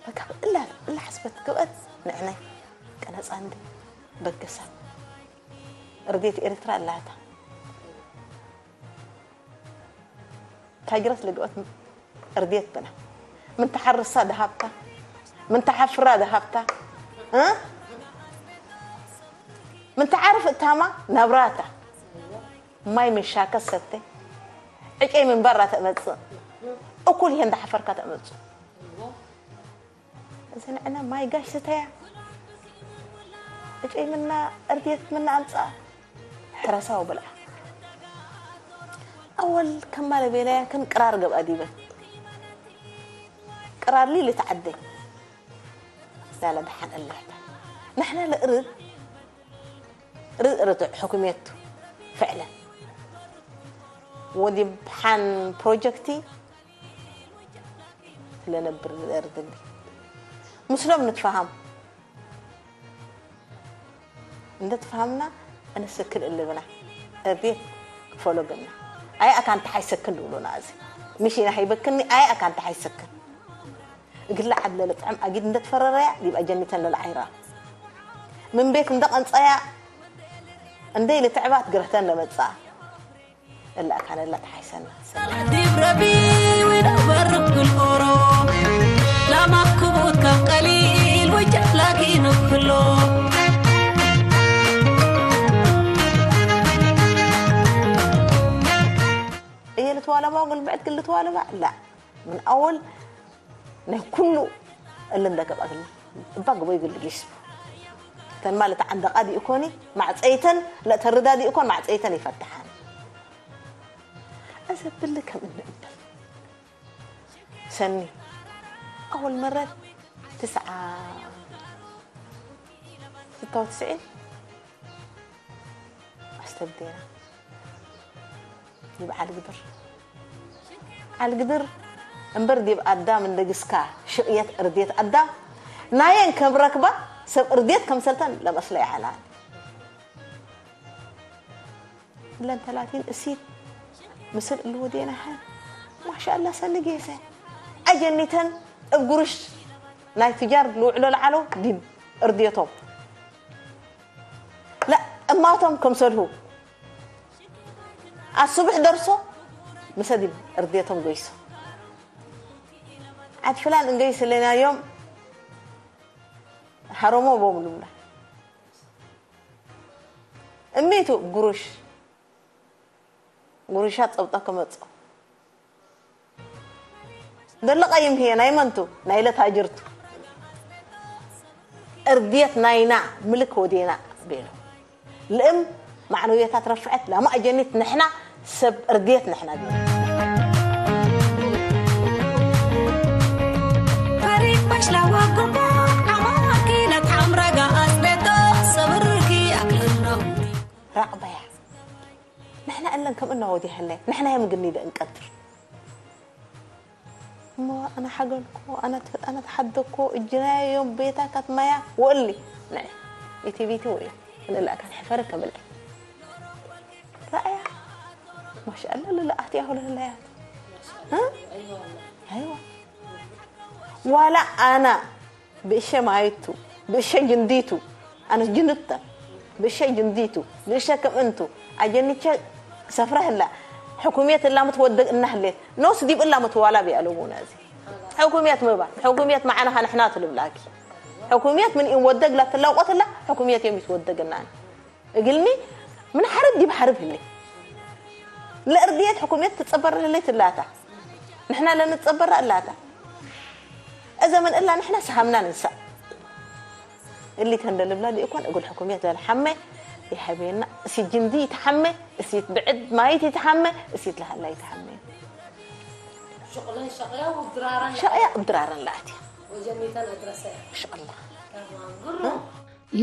በቃ እላ እላ ሓስበት ግብአት ንዕናይ ቀነጻ እንዲ በገሳ እርዴት ኤርትራ ኣላታ ታጅረት ልግኦት እርዴት ብና ምን ተሓርሳ ደሃብታ ምን ተሓፍራ ደሃብታ እ ምን ተዓርፍ እታማ ናብራታ ማይ ምን ሻከ ሰተ ዕጨይ ምን በራ ተመጽእ እኩል ይሄ እንዳሓፈርካ ተመጽእ እዚ ንዕና ማይ ጋሽ ስተያ ዕጨይ ምና እርድየት ምና ኣምጽኣ ሕረሳ ወብልዓ ኣወል ከማለ ቤላያ ከን ቅራር ገብኣ ዲበ ቅራር ሊ ልትዓደይ ላለ ደሓን እልሕታ ንሕና ለእርድ ርእ ርትዕ ሕኩሜቱ ፍዕለን ወዲብ ሓን ፕሮጀክቲ ስለነብር እርድሊ ምስሎም ንትፈሃም እንደ ተፈሃምና እንስክል እልብና እርዴት ክፈሎግና ኣይ ኣካን ተሓይሰክን ድብሉና እዚ ምሽ ኢና ሃይበክኒ ኣይ ኣካን ተሓይሰክን እግላ ዓድ ለልጥዕም ኣጊድ እንደተፈረረያ ዲብ ኣጀኒተን ለልዓይራ ምን ቤት እንደቐንጸያ እንደይ ልትዕባት ግረህተን ለመጻ እላ ኣካን እላ ተሓይሰና ዲብ ረቢ ወይዳ በርብ ክልቆሮ ላማክቡት ካብ ቀሊል ወጃ ላኪ ንክሎ እየ ልትዋለባ ግልብዕት ግልትዋለባ ላ ምን ኣወል ናይ ኩሉ እልንደገብ ኣግል እባ ግቦ ይግል ጊስቡ ተን ማለት ዓንደቃ ዲእኮኒ ማዕፀይተን ለእተርዳ ዲእኮን ማዕፀይተን ይፈትሓን እዘብል ከም እንእብል ሰኒ ኣወል መረት ትስዓ ስታው ትስዒን ኣስተብዴና ይብዓል ግድር ዓል ግድር እምበር ዲብ ኣዳም እንደግስካ ሽቕየት እርዴት ኣዳም ናየን ከም ረክባ ሰብ እርዴት ከምሰልተን ለመስለ ይዓላል እለን ተላቲን እሲት ምስል እልወዴናሀን ማሻላ ሰኒ ጌሰ ኣጀኒተን እብ ጉርሽ ናይ ትጃር ልውዕሎ ለዓሎ ዲብ እርዴቶም እማቶም ከም ሰልሁ ኣስቡሕ ደርሶ ምሰ ዲብ እርዴቶም ጎይሶ ዓድ ፍላን እንገይስ ለናዮም ሃሮሞ ቦም ልብላ እሚቱ ጉሩሽ ጉሩሻት ጸብጣ ከመጾ ደለቐ ይምህየ ናይ መንቱ ናይለ ታጅርቱ እርድየት ናይና ምልክ ወዴና ቤሎ ልእም ማዕነውየታት ረፍዐት ላማ ኣጀኒት ንሕና ሰብ እርድየት ንሕና ቤሎ ፈሪቅ መሽላ ወጉሞ ዓማኪ ለትሓምረጋ ኣስቤቶ ሰብርኪ ኣክልኖ ራቕበያ ንሕና እለን ከም እናወዲሀለ ንሕና የምግኒ ደእንቀድር እሞ ኣነ ሓገልኮ ኣነ ተሓደኮ እጅናዮም ቤታ ካትማያ ወእሊ ንዒ ኢቲ ቢቲ ወዮ እንእላእካን ሕፈር ከብልዕ ረኣያ ማሻኣላ ልልኣት ያሁለለያት ኣይዋ ዋላ ኣና ብእሸ ማይቱ ብእሸ ጅንዲቱ ኣነስ ጅንድተ ብእሸ ጅንዲቱ ብእሸ ክምእንቱ ኣጀኒቸ ሰፍረ ህላ ሕኩምየት እላ ምትወደግ እናህሌት ኖስ ዲብ እላ ምትዋላ ቢያለሙና እዚ ሕኩምየት ምባ ሕኩምየት ማዕናኻ ንሕና ትልብላኪ ሕኩምየት ምን ይወደግ ላትላውቆት እላ ሕኩምየት እዮም ይትወደግና እግልሚ ምን ሓርብ ዲብ ሓርብ ህሌ ለእርድየት ሕኩምየት ትጸበረ ህሌት እላታ ንሕና ለንጸበራ እላታ እዘ ምን እላ ንሕና ሰሃምና ንንሳእ እሊ ተንደ ልብላ ዲእኮን እጉል ሕኩምየት ለልሓመ ይሐቤና እሲ ጅንዲ ይትሓመ እሲት ብዕድ ማይት ይትሓመ እሲት ለሃላ ይትሓመ ሸቅያ እብድራረን ለኣትያ እንሻላ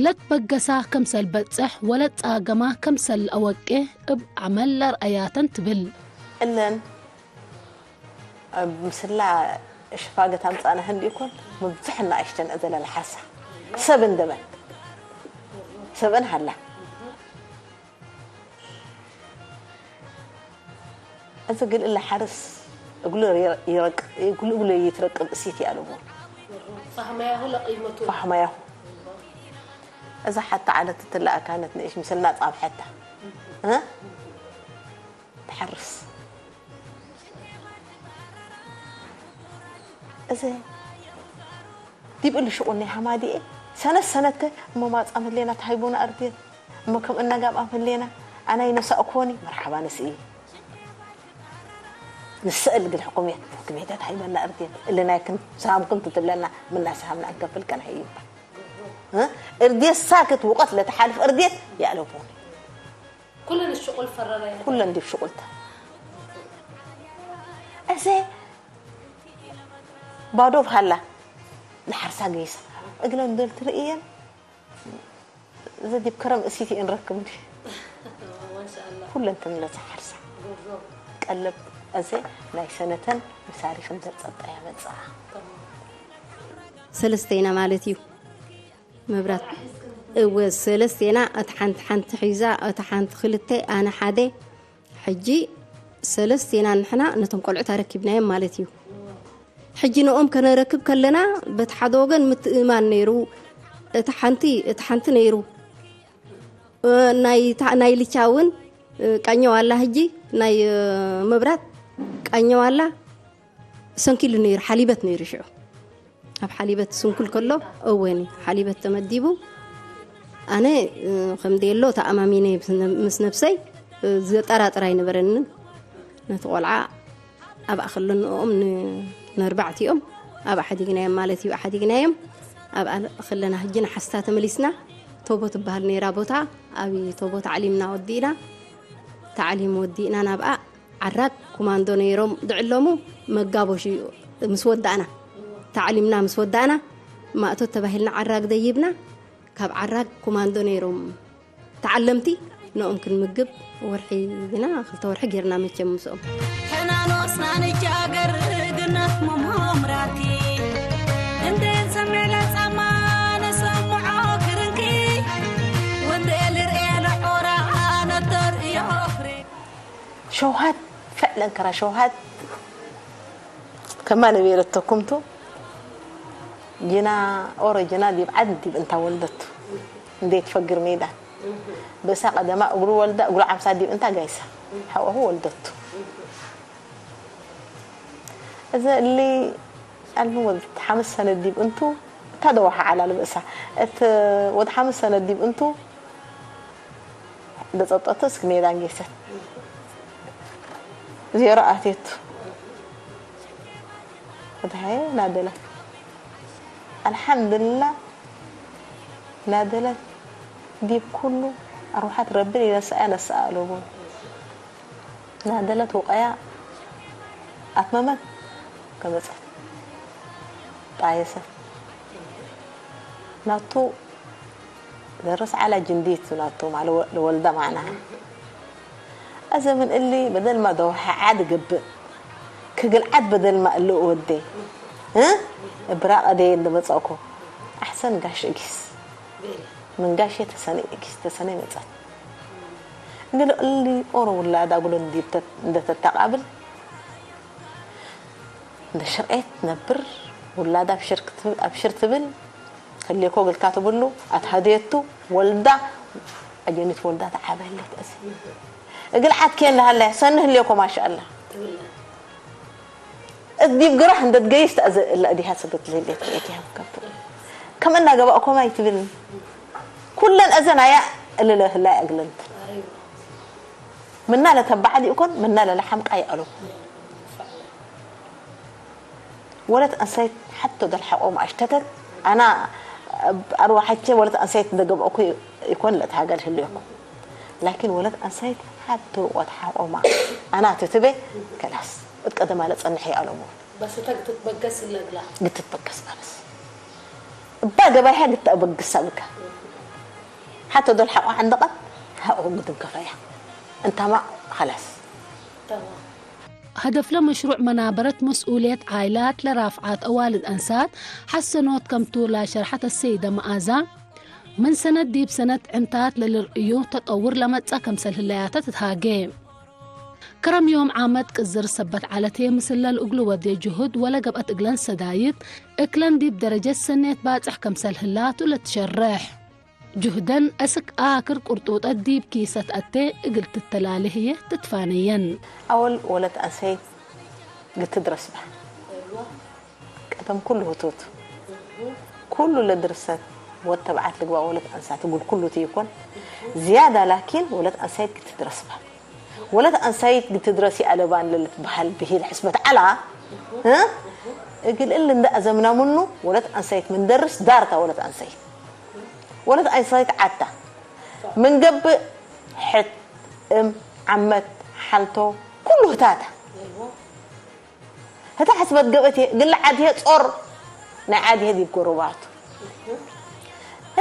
ለትበገሳ ከምሰል በጽሕ ወለትጻገማ ከምሰል ለአወቄ እብ ዐመል ለርአያተን ትብል። እለን ምስላ ሽፋገት ኣምጻእና ህንዲ እኮን ምብዝሕ እና እሽተን እዘለ ለሓሳ ሰብን ደመን ሰብን ሃላ እዚ ግል እለ ሓርስ እግሉ ይረቅ እግሉ እግሉ ይትረቅብ እሲት ያለቦ ፋህማያሁ ለቂመቱ ፋህማያሁ እዛ ሓታ ዓለት ትላእ ካነት ንእሽ ምስልና ጻብሐታ እ ትሓርስ እዚ ዲብ እሊ ሽቁል ናይ ሃማዲኤ ሰነት ሰነትከ እሞ ማጻ መሌና ተሃይቦና ኣርድየት እሞ ከም እነጋብ ኣመሌና ኣናይ ነሳእ ኮኒ መርሓባ ነስኢ ንስእል ግን ሕኩሜት ሕኩሜታት ሃይበና ኣርድየት እሊ ናይክን ሰሃምክን ትትብለና ምና ሰሃምና እንከፍል ከነሀይባ እርድየት ሳክት ውቀት ለተሓልፍ እርድየት ያእለቦኒ ኩለን ሽቁል ፈረረያ ኩለን ዲብ ሽቁልታ ባዶ ብሃላ ንሓርሳ ገይሳ እግለን ደል ትርእየን። እዚ ዲብ ከረም እሲቲ እንረክብ እንዲ ኩለን ትምለሳ ሓርሳ ቀለብ። እዚ ናይ ሰነተን ምሳሪኽን ዘጸጣያ መጽኣ። ሰለስተይና ማለት እዩ። መብራት እወ ሰለስቴና፣ እታ ሓንቲ ሓንቲ ሒዛ፣ እታ ሓንቲ ክልተ፣ ኣነ ሓደ። ሕጂ ሰለስቴና ንሕና ነቶም ቆልዑት ኣረኪብናዮም ማለት እዩ። ሕጂ ንኦም ከነረክብ ከለና በቲ ሓደ ወገን ምትእማን ነይሩ፣ እታ ሓንቲ እታ ሓንቲ ነይሩ። እ፣ ናይ ታ- ናይ ልቻ እውን እ፣ ቃኘው ኣላ። ሕጂ ናይ እ፣ መብራት ቃኘው ኣላ። ሰንኪሉ ነይሩ፣ ሓሊበት ነይሩ ሽዑ። ኣብ ሓሊበት ስንኩል ከሎ እወኒ ሓሊበት ተመዲቡ። ኣነ እ፣ ከም ደሎ ተኣማሚነ ምስ ነብሰይ እ፣ ዘጠራጥር ኣይነበረንን። ነቲ ቆልዓ ኣብኣ ክልንኦም ን- ነርባዕቲኦም ኣብኣ ሓዲግናዮም ማለት እዩ። ሓዲግናዮም ኣብኣ ክለና ሕጂ ንሓስታ ተመሊስና። ቶቦ ትበሃል ነይራ ቦታ። ኣብ ቶቦ ታዕሊምና ወዲእና። ታዕሊም ወዲእና ናብኣ ዓራግ ኮማንዶ ነይሮም ድዕለሙ። መጋቦሽ ምስ ወዳእና ታዕሊምና ምስ ወዳእና ማእቶት ተባሂልና ዓራግ ደይብና። ካብ ዓራግ ኮማንዶ ነይሮም ተዓለምቲ። ንኦም ክንምግብ ወርሒ ግና ክልተ ወርሒ ጌርና መቸም ምስኦም። ሕናኖስና ንጃገር ግናት መምራቲ እንዴን ሰምዕ ለጻማ ነሰምዖ ክርንኪ ወንዴ ልርኤ ለሖራ ነተርእዮ ፍሬ ሸውሃት ፍዕለን ከራ ሸውሃት ከማ ለቤረተኩምቱ ጅና ኦሮ ጅና ዲብ ዓድ ዲብ እንታ ወልደቱ እንዴ ትፈግር ሜዳ በሳ ቀደማ እግሩ ወልዳ እግሩ ዓምሳ ዲብ እንታ ጋይሳ ሓቆሁ ወልደቱ። እዚ እሊ ኣልሚ ወድ ሓምስ ሰነ ዲብ እንቱ እታ ደዋሓ ዓላ ልብእሳ እት ወድ ሓምስ ሰነ ዲብ እንቱ ደጸብጠቱ እስክ ሜዳ ጌሰት ዜሮ ኣትየቱ። እድሃየ ናደላ ኣልሓምድላ ናደለት ዲብ ኩሉ ኣርዋሓት ረቢ ነስኣ ነስኣ ኣለዎ። ናደለት ውቀያ ኣትመመት ከመጸት ጣየሰት ናቱ ደረስ ዓላ ጅንዲት ናቱ ማለ ወልዳ ማዕና። ኣዘ ምን እሊ በደልማ ደውሐ ዓድ ገብእ ክግል ዓድ በደልማ እልእ ወዴ እ እብራቀ ደየ እንደመጸእኮ ኣሕሰን ጋሽ እጊስ ምን ጋሽ ተሰነ እጊስ ተሰነ መጸት። እንግዲህ እሊ ኦሮ ውላዳ ጉሎ እንዲብተት እንደተተቃብል እንደ ሽርኤት ነብር ውላዳ ኣብሽር ትብል ከሌኮ ግልካ ትብሉ ኣትሃደየቱ ወልዳ ኣጀኒት ወልዳ ተዓበለት እዚ እግል ዓት ኬን ለሃለ ሰኒ ህሌኮ ማሻአላ እዲብ ግራህ እንደ ትገይስ ተእዘ እላ እዲሃ ሰገት ለሌት ከእቲሃ ከብቱ ከመና ገባእኮማ ይትብል ኩለን እዘን ኣያ እልለ ህላይ ኣግለንት ምና ለተባዕድ ይኮን ምና ለለሓምቃ ይኣሎ ወለት ኣንሳይት ሓቶ ገልሓቆም ኣሽተተት ኣና ኣርዋሓቸ ወለት ኣንሳይት እንደገበእኩ ይኮን ለትሃገል ህልዮኩም ላኪን ወለት ኣንሳይት ሓቶ ወትሓቆማ ኣና ትትቤ ከላስ እት ቀደማ ለጸንሕ ይኣሎሞ በስተ ግትትበገስ ይለግላ ግትትበገስ ማለት እባ ገባይሃ ግትበግሳ ብካ ሓቶ ዶል ሓቆ ዓንደቐት ሃቆ ግድም ከፋያ እንታማ ከላስ هدف ለመሽሩዕ መናበረት መስኡልየት ዓይላት ለራፍዓት ኣዋልድ ኣንሳት ሓሰኖት ከምቱ ላሸርሓት ኣሰይደ መኣዛ ምን ሰነት ዲብ ሰነት ዕንታት ለልርእዩ ተጠውር ለመጽእ ከምሰል ህለያተ ትትሃጌ። ከረም ዮም ዓመት ቅዝር ሰበት ዓለቴ ምስለ ልእግሉ ወዴ ጅሁድ ወለ ገብአት እግለን ሰዳይት እክለን ዲብ ደረጀት ሰኔት ባጽሕ ከምሰል ህላቱ ለትሸርሕ። ጅሁደን እስክ ኣክር ቁርጡጠት ዲብ ኪሰት ኣቴ እግል ትተላሌ ህዬ ትትፋነየን። ኣወል ወለት ኣንሰይት ግትድረስ በ ቀደም ኩሉ ህቱት ኩሉ ለድርሰት ወድ ተብዓት ልግባእ ወለት ኣንሳት እጉል ኩሉ ትይኮን ዝያዳ ላኪን ወለት ኣንሳይት ግትድረስ በ ወለት ኣንሳይት ግትድረስ ይኣለባን ለልትበሃል ብሂል ሕስበት ዓላ እግል እል እንደ ኣዘምና ምኑ ወለት ኣንሳይት ምንደርስ ዳርታ ወለት ኣንሳይት ወለት ኣንሳይት ዓታ ምንገብእ ሕት እም ዓመት ሓልቶ ኩሉ ህታታ ህታ ሕስበት ገበቴ ግለ ዓድሄ ጾር ናይ ዓድሄ ዲብ ጎረባቱ።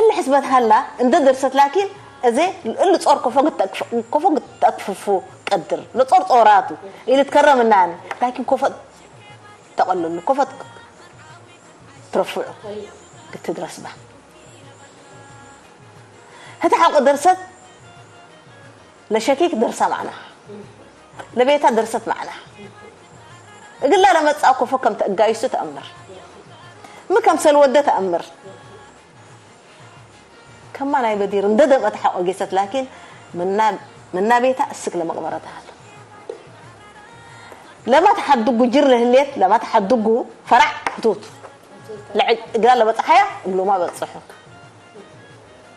እሊ ሕስበት ሃላ እንደ ደርሰት ላኪን እዜ እሊ ጾር ኮፎ ግተቅፍ- ኮፎ ግተቅፍፉ ቀድር ለጾር ጾራቱ ኢል ትከረም እናኒ ላኪን ኮፎ ተቀልሉ ኮፎ ትረፍዑ ግትድረስባ። ህታ ሓቁ ደርሰት ለሸኪክ ደርሳ ማዕና ለቤታ ደርሰት ማዕና እግላ ለመጻእ ኮፎ ከም ተእጋይሱ ተእምር ም ከም ሰልወደ ተእምር ከማ ናይ በዲር እንደ ደመት ሓቆ ጌሰት ላኪን ምና ቤታ እስክ ለመቅበረ ተሃለ ለማ ተሓድጉ ጅር ለህሌት ለማ ተሓድጉ ፈራዕ ክቱት እግላ ለበጽሓያ እግሎማ በጽሑ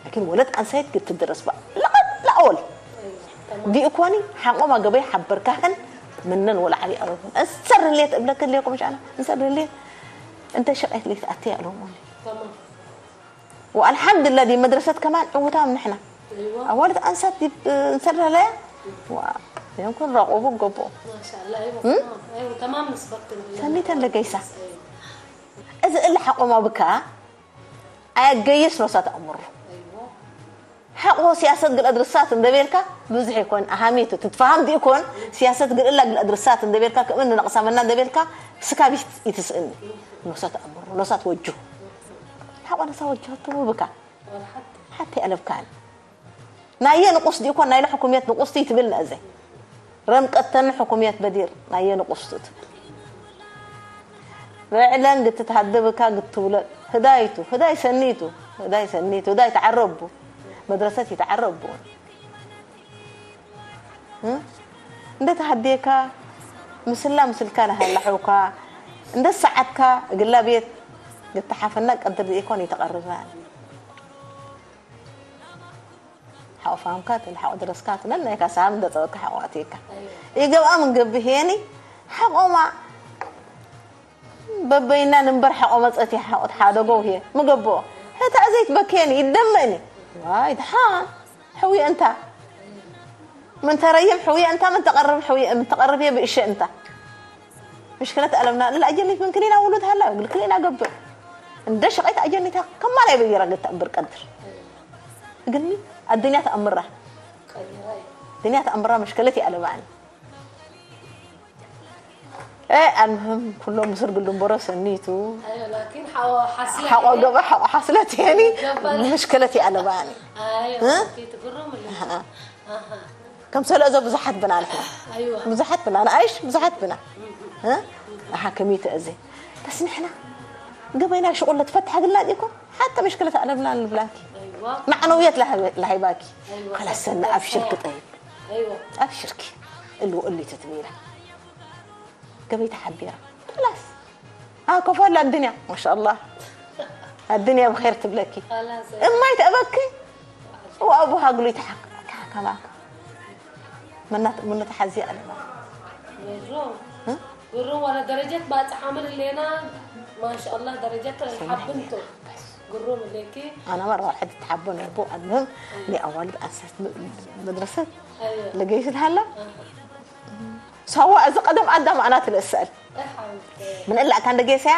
ላኪን ወለት ኣንሳይት ግትድረስ ባ ለቐት ለኣወል ዲእኮኒ ሓቆማ ገበይ ሓበርካኸን ምነን ወላ ዓብይ ኣበብን እንሰር ህሌት እብለክን ሌኩም ሻና እንሰር ህሌት እንተ ሸቀት ሌት ኣትያ ኣለዎም ወአልሐምዱላ ዲ መድረሰት ከማን ዕውታም ንሕና ኣዋልድ ኣንሳት ዲብ እንሰር ለያ ዋ የንኩን ረቁቡ ገቦ ማሻአላ አይዋ እም? አይዋ ተማም ንስበክን ሰሚተን ለገይሳ እዚ እለ ሓቆማ ብካ ኣያገይስ ኖሳ ተኣምሩ ሓቆ ሲያሰት ግል ኣድርሳት እንደቤልካ ብዙሕ ይኮን ኣሃሚቱ ትትፋሃም ዲእኮን ሲያሰት ግል እላ ግል ኣድርሳት እንደቤልካ ክምን ንነቕሳመና እንደቤልካ ስካቢት ይትስእኒ ኖሳ ተኣምሩ ኖሳ ትወጁ ሓቆ ነሳ ወጅሃቱ ብካ ሓቲ ኣለብካን ናየ ንቁስ ዲእኮን ናይለ ሕኩምየት ንቁስቲ ትብል ነእዘ ረምቀተኒ ሕኩምየት በዲር ናየ ንቁስቱ ትብል ብዕለን ግትትሃደብካ ግትውለል ህዳይቱ ህዳይ ሰኒቱ ህዳይ ሰኒቱ ህዳይ ተዓረቡ መድረሰት ይተዓረቡ እንደ ተሃድየካ ምስላ ምስልካ ናሃላሐውካ እንደ ሰዓትካ እግላ ቤት ግተሓፈና ቀድር ዲእኮን ይተቐርበ ሓቆ ፋምካ ትብል ሓቆ ድረስካ ትብል ናይ ካሳም እንደ ጸወካ ሓቆ ኣትይካ ይገብኣ ምን ገብህ የኒ ሓቆማ በበይና ንንበር ሓቆ መጸት ሓቆ ተሓደጎ ህየ ምገብኦ ህታ ዘይት በከኒ ይደመኒ ዋይ ድሓን ሕውየ እንታ ምን ተረይም ሕውየ እንታ ምን ተቀርብ ሕውየ ምን ተቀርብ የ ብእሸ እንታ ምሽክለት ኣለምና ለኣጀኒት ምን ክሊና ውሉድ ሃላ ግል ክሊና ገብእ እንደ ሸቀይት ኣጀኒታ ከማላይ በይራ ግተእምብር ቀድር እግልሚ ኣዱንያ ተኣምራ ዱንያ ተኣምራ መሽከለት ይኣለባኒ ኣልምህም ኩሎም ምስር ግልንበሮ ሰኒቱ ሓቆ ገበ ሓቆ ሓስለት የኒ ምሽከለት ይኣለባኒ ከም ሰለእዞ ብዙሓት ብና ንሕና ብዙሓት ብና ንኣይሽ ብዙሓት ብና ኣሓ ከሚተ እዚ በስ ንሕና ገበይና ሽቁለ ትፈትሐ ግላ ዲኮ ሓተ ምሽክለት ኣለብላ ንብላኪ ማዕነውየት ለሃይባኪ ካላስ ሰኒ ኣብሽርኪ ጠይብ ኣብሽርኪ እልዎ እሊ ትትብላ ገበይ ተሓቢራ ካላስ ኣኮፈላ ኣድንያ ማሻ ኣላህ ኣድንያ ብኸይር ትብለኪ እማይ ተእበኪ ወኣቡሃ ግሉይ ተሓከማካ መናት ምኑ ተሓዚ ኣለና ብሩ ወላ ደረጀት ባጽሓ ምን ሌና ማሻ ኣላህ ደረጀት ሓብንቶ ግሩም ሌኪ ኣና መራ ሕድ ተሓቦ ነቦ ኣልምህም ንኣዋልድ ኣንሳት መድረሰት ለገይስት ሃላ ሳዋ እዚ ቀደም ኣዳም ኣና ትለእሰል ምን እላእካ እንደገሰያ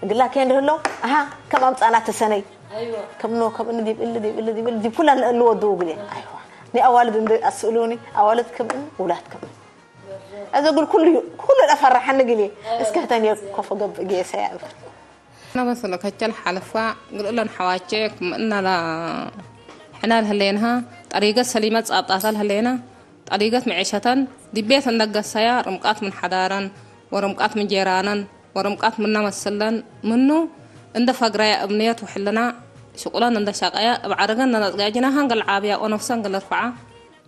ግላከ እንደህሎ ኣሃ ከም ኣምጻና ተሰነይ ከምኖ ከም እኒ ዲብ እሊ ዲብ እሊ ዲብ እሊ ዲብ ኩላ ንእሊ ወዱ ግሌ ኣይዋ ንኣዋልድ እንደ ኣስእሉኒ ኣዋልድ ከም እኒ ውላት ከም እኒ እዚ ግን ኩሉ እዩ ኩሉ ለፈራሐኒ ግሌ እስከ ህተን ኮፎ ገብእ ጌሰ ያብል أنا بس لو كتل حلفا قل لنا حواجك ما إننا حنا الهلينها طريقة سليمة صابطات الهلينا طريقة معيشة دبيت عندك قصايا رمقات من حدارا ورمقات من جيرانا ورمقات من نمسلن منو عند فقرايا أبنية وحلنا شغلان عند شقايا بعرقنا نتقاجنا هنقل عابيا ونفسا نقل رفعة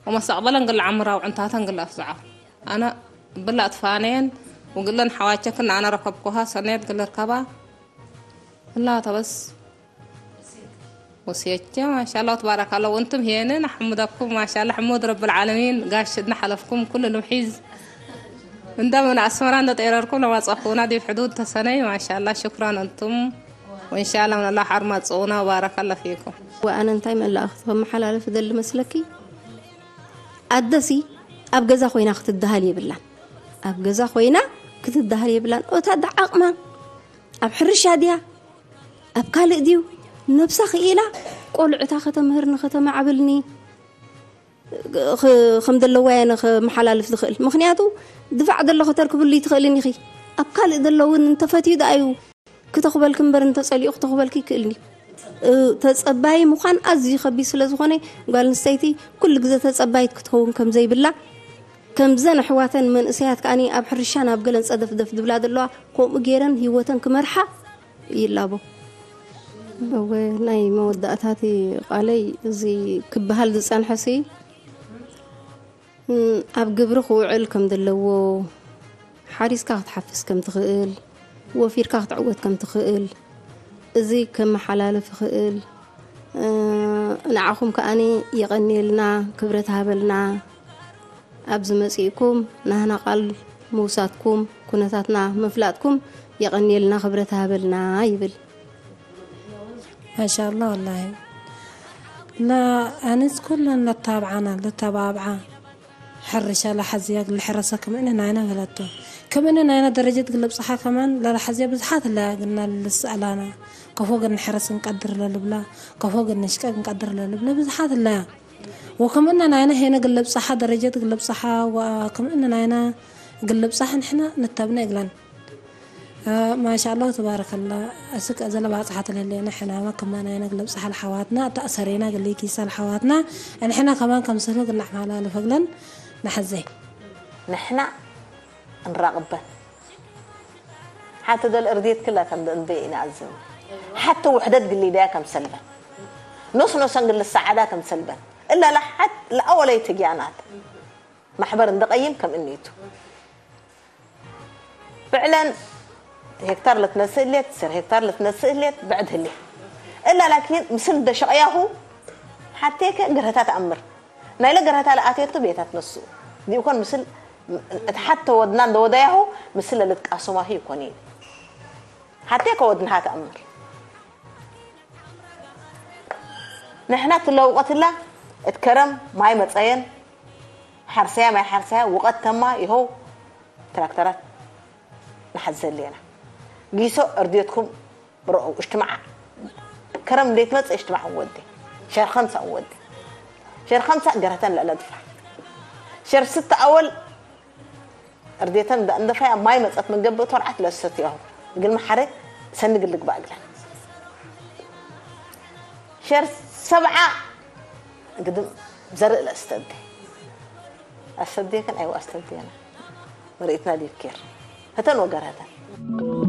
ومستقبلا نقل عمرا وعنتاتا نقل أفزعة ኣነ ብላእ ትፋነየን ውግለን ሓዋቸክን ኣነ ረከብኩሃ ሰነየት ግልርከባ እላ ተበስ ወስየቸ ማሻላ ተባረካላ ወንቱም ሄንን ኣሕሙደኩም ማሻላ ሕሙድ ረብ ልዓለሚን ጋሽ እና ሓለፍኩም ኩሉ ልምሒዝ እንደምን ኣስመራ እንደጠይረርኩም ለማፀኹና ዲብ ሕዱድ ተሰነይ ማሻላ ሽክራን እንቱም ወንሻላ ምንላ ሓር ማፀኡና ባረካላ ፊኩም ወኣነ እንታይ መላእኽቲ ከመሓላልፍ ደሊ መስለኪ ኣደሲ ኣብ ገዛ ኮይና ክትደሃል የብላን ኣብ ገዛ ኮይና ክትዳህር የብላን። እታ ዳ ዓቕማ ኣብ ሕርሻ ድያ ኣብ ካልእ ድዩ ነብሳ ክኢላ ቆልዑታ ከተምህርኒ ከተማዕብልኒ ኽ- ከም ዘለዋ እየ ከመሓላልፍ ዝኽእል። ምክንያቱ ድፋዕ ዘሎ ከተርክብሉ ይትኽእልን ኢኺ። ኣብ ካልእ ዘሎ እውን እንተፈትዩ ደኣ እዩ ክተኽበልኪ እምበር እንተጸሊኡ ክተኽበልኪ ይክእልን እዩ። እ፣ ተጸባይ ምዃን ኣዝዩ ከቢድ ስለ ዝኾነ ጓል ኣንስተይቲ ኩሉ ግዜ ተጸባይት ክትኸውን ከም ዘይብላ ከምዘን ኣሕዋተን መንእሰያት ከኣ ኣብ ሕርሻን ኣብ ገለን ጸደፍደፍ ዝብላ ዘለዋ ከምኡ ገይረን ህይወተን ክመርሓ ይላቦ። እወ፣ ናይ መወዳእታቲ ቃለይ እዚ ክበሃል ዝጸንሐሲ እም፣ ኣብ ግብሪ ክውዕል ከም ዘለዎ፣ ሓሪስካ ክትሓፍስ ከም ትኽእል፣ ወፊርካ ክትዕወት ከም ትኽእል፣ እዚ ከመሓላልፍ ይኽእል። እ፣ ንዓኹም ከኣኒ የቐንየልና፣ ክብረት ሃበልና። ኣብዚ መጺእኩም ናህና ቃል ምውሳድኩም፣ ኩነታትና ምፍላጥኩም የቐንየልና፣ ክብረት ሃበልና ይብል። ማሻላ ወላሂ ላ ኣነስ ኩለን ለታብዓና ለተባብዓ ሕርሻ ለሓዝያ ልሕረሰ ክምእኒ ናይና በለቶ። ክምእኒ ናይና ደረጀት ግለብፅሓ ከማን ለለሓዝያ ብዙሓት ኣለያ ግና ልስኣላና ከፎ ግን ንሕረስ እንቀድር ለልብላ ከፎ ግን ንሽቀ እንቀድር ለልብላ ብዙሓት ኣለያ። ወክምእኒ ናይና ሄነ ግለብፅሓ ደረጀት ግለብፅሓ ወክምእኒ ናይና ግለብፅሓ ንሕና ንተብነ እግለን ማሻ ኣላህ ተባረከላ። እስክ እዘ ለባፅሓት ለሌና ሕናማ ከማና ይነግለብ ፀሓል ሓዋትና ተእሰሬና ገሌ ኪሳል ሓዋትና እንሕና ከማን ከምስሉ ግናዕ ማላ ለፈግለን ንሐዘይ ንሕና እንራቕበን ሓቲ ደል እርዴት ክላ ከም እንበ ኢና ኣዘው ሓቲ ውሕደት ግሊዳያ ከም ሰልበን ኖስ ኖሰን ግል ሰዓዳ ከም ሰልበን እላ ለሓት ለኣወለይ ትጊያናት ማሕበር እንደቀይም ከም እኒቱ ብዕለን ሄክታር ለትነስእ ሌት ስር ሄክታር ለትነስእ ሌት ብዕድ ህሌ እላ ላኪን ምስል ደሸቀያሁ ሓቴከ ገርህታ ተኣምር ናይለ ገርህታ ለኣቴቱ ቤታት ነሱ ዲኡኮን ምስል እቲ ሓተ ወድና እንደወዳያሁ ምስል ለልትቃሰማሁ ይኮን ሓቴከ ወድንሃ ተኣምር ንሕና ትለውቀትላ እት ከረም ማይ መፀየን ሓርሰያ ማይ ሓርሰያ ውቐት ተማ ይኸው ትራክተራት ንሓዘ ኣለና ጊሶ እርድየትኩም ርኦ እሽትማዓ ከረም እንዴት መፀ እሽትማዓ ወዲ ሸር ከምሳ ወዲ ሸር ከምሳ ገረተን ለለድፋ ሸር ስተ ኣወል እርዴተን እንደፋያ ማይ መፀት መገብእ ተርዓት ለሰት ያሁ እግል መሓረ ሰንግል ልግባእ እግለን ሸር ሰብዓ ግድም ዘርኢ ለእስተብዴ ኣስተብዴክን ኣይዋ ኣስተብዴና መሬትና ዲብ ኬር ህተን ወገርህተን